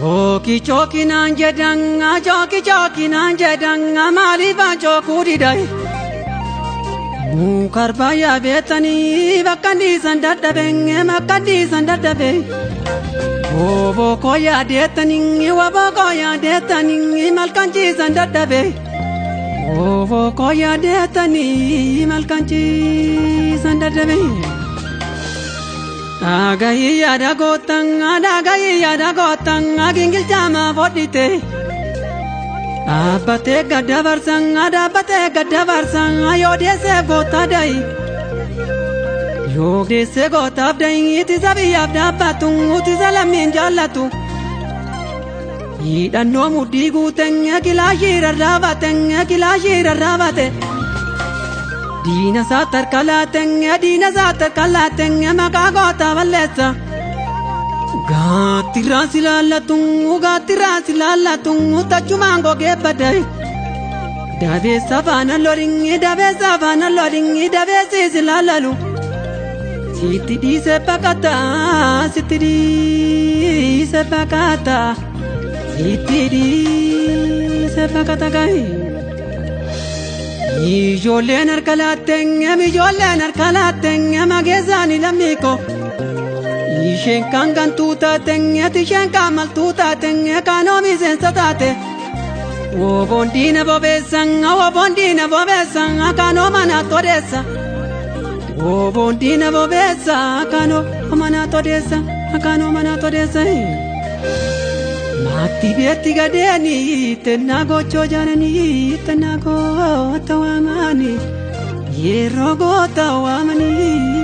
Chooki chooki naan jedhan, chooki chooki naan jedhan, maaliif chookuu didaye? Mukarba yaabeetanii bakka dhiisan dadhabeen, bakka dhiisan dadhabeen. Obbo koo yaadeetanii, waboo koo yaadeetanii, malkan ciisan dadhabee. Obbo koo yaadeetanii, malkan ciisan dadhabee. Dhagahii yaada gootan, dhagahii yaada gootan, gingilchaama fodhite. Dhaabbatee gadda barsan, dhaabbatee gadda barsan, yoo deessee goota da'i. Yoo deessee gootaaf da'i, ittisa biyyaaf dhaabbatu, ittisa lammiin jaallatu. Hidhannoo mudhii guuteen, kilaashii rarraabate, kilaashii rarraabate. Diina isaa tarka laateen, diina isaa tarka laateen, maqaa gootaa balleessa. Gaattirraa si laallatu, gaattirraa si laallatu, tachumaan gogee baddaye. Dabeessa faana loringi, dabeessa faana loringi, dabeessi si laallalu. Sitti dhiise baqata, sitti dhiise baqata, sitti dhiise baqata gahi. Ijoolleen harka laateen, ijoolleen harka laateen, mageessaani lammiiko. Isheen kan gantuu taateen, isheen kan maltuu taateen, kan oomiseensa taate. Woboon diina bobeessan, woboon diina bobeessan, kan oomana todeessa. Woboon diina bobeessa, kan oomana todeessa, kan oomana todeessa. Maatti beetti gadeeni, tennaa gochoo jaananii, tennaa goota waamanii, yeroo goota waamanii.